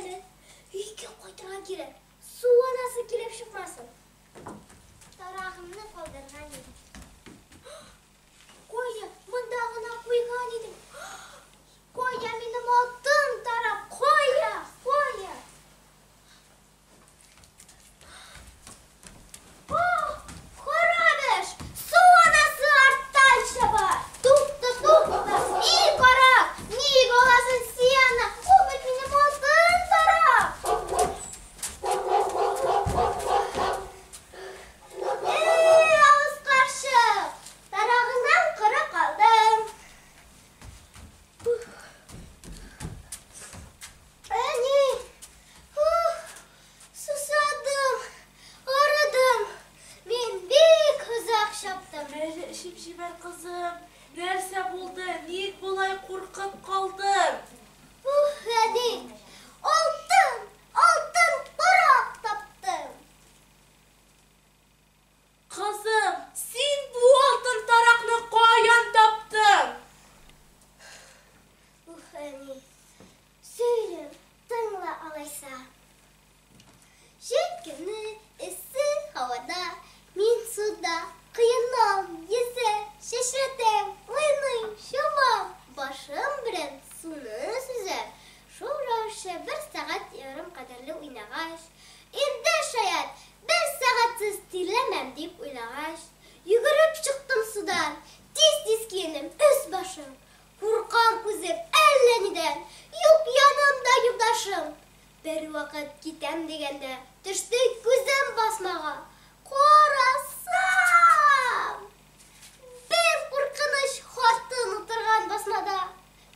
әле. Өйгә кайтырга кирәк. Су анасы килеп чыкмасын. Тарагымны калдырган идем. Кая, монда гына куйган идем. Кая минем алтын тарак? Кая? Кая? Карабеш! Су анасы арттан чаба! Тукта, тукта! И карак! Ник аласың син аны? Ул бит минем алтын тарак! Эй, авыз карчык! Тарагыңнан коры калдым. Әни! Ух, сусадым, арыдым. Мин бик озак чаптым. Әле эчеп җибәр, кызым. Нәрсә булды? Ник болай куркып калдың? Ух, әни! Алтын, алтын тарак таптым. Кызым, син бу алтын таракны каян таптың? Ух, әни, сөйлим, тыңла алайса. Җәй көне эссе һавада мин суда коенам, йөзәм, чәчрәтәм, уйныйм, чумам, башым белән суны сөзәм. Шул рәвешчә бер сәгать ярым кадәрле уйнагач, инде шаять бер сәгатьсез тирләмәм дип уйлагач, йөгереп чыктым судан, тиз-тиз киендем өс-башым. Куркам үзем әллә нидән, юк янымда юлдашым. Бервакыт китәм дигәндә, төште күзем басмага. Карасам! Бер куркыныч хатын утырган басмада.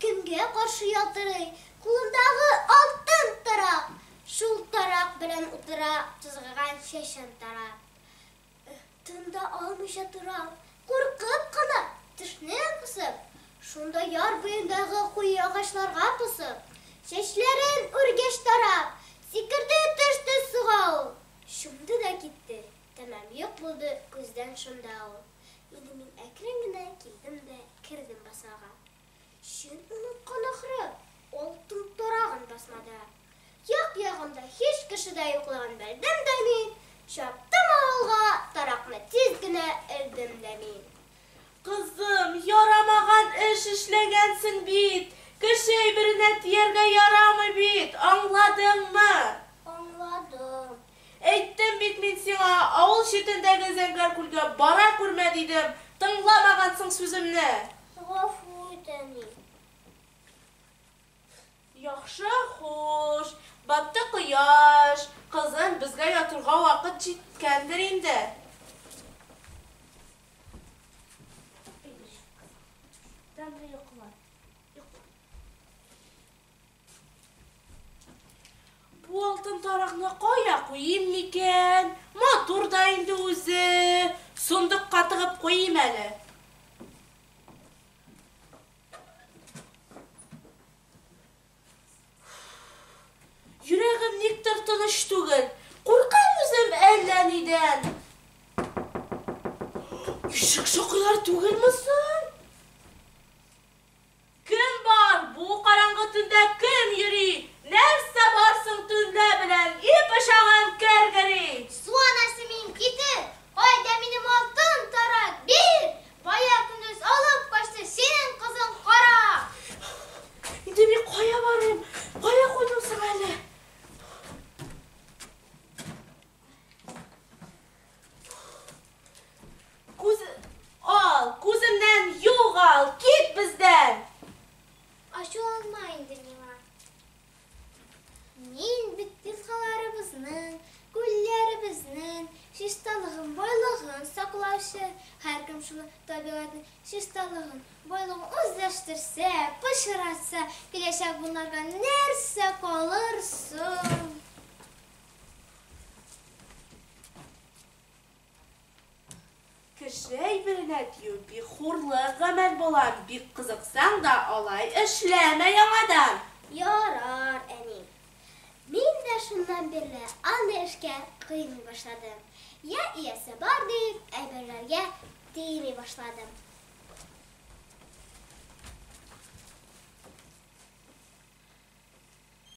Кемгә каршы ялтырый кулындагы алтын тарак. Шул тарак белән утыра тузгыган чәчен тарап. Тын да алмыйча торам, куркып кына, тешне кысып, шунда яр буендагы куе агачларга посып, чәчләрен үргәч тарап, сикерде төште суга ул. Чумды да китте, тәмам юк булды күздән шунда ул. Инде мин әкрен генә килдем дә кердем басмага. Чын оныткан ахры, алтын тарагын басмада. Як-ягымда һич кеше дә юклыгын белдем дә мин, чаптым авылга, таракны тиз генә элдем дә мин. Кызым, ярамаган эш эшләгәнсең бит. Кеше әйберенә тияргә ярамый бит, аңладыңмы? Аңладым. Әйттем бит мин сиңа, авыл читендәге Зәңгәр күлгә бара күрмә дидем. Тыңламагансың сүземне. Гафу ит, әни. Яхшы, хуш. Батты кояш. Кызым, безгә ятырга вакыт җиткәндер инде. Тәмле йокла. Йокла. Бу алтын таракны кая куйыйм микән? Матур да инде үзе. Сундукка тыгып куйыйм әле. Йөрәгем никтер тыныч түгел. Куркам үзем әллә нидән. Ишек шакыйлар түгелме соң? Кем бар? Бу караңгы төндә кем йөри? Нәрсә бар соң төнлә белән? И пычагым кергери! Су анасы мин, китер! Кайда минем алтын тарак? Бир! Бая көндез алып качты синең кызың карак! Инде мин кая барыйм? Кая куйдым соң әле? Күз ал, күземнән югал, кит бездән! Ачуланма инде миңа. Мин бит елгаларыбызның, күлләребезнең чисталыгын, байлыгын саклаучы. Һәркем шуны табигатьнең чисталыгын, байлыгын үзләштерсә, пычратса, киләчәк буыннарга нәрсә калыр соң? Кеше әйберенә тию бик хурлы гамәл, балам. Бик кызыксаң да, алай эшләмә яңадан. Ярар, әни. Мин дә шуннан бирле андый эшкә кыймый башладым. Я иясе бар дип, әйберләргә тими башладым.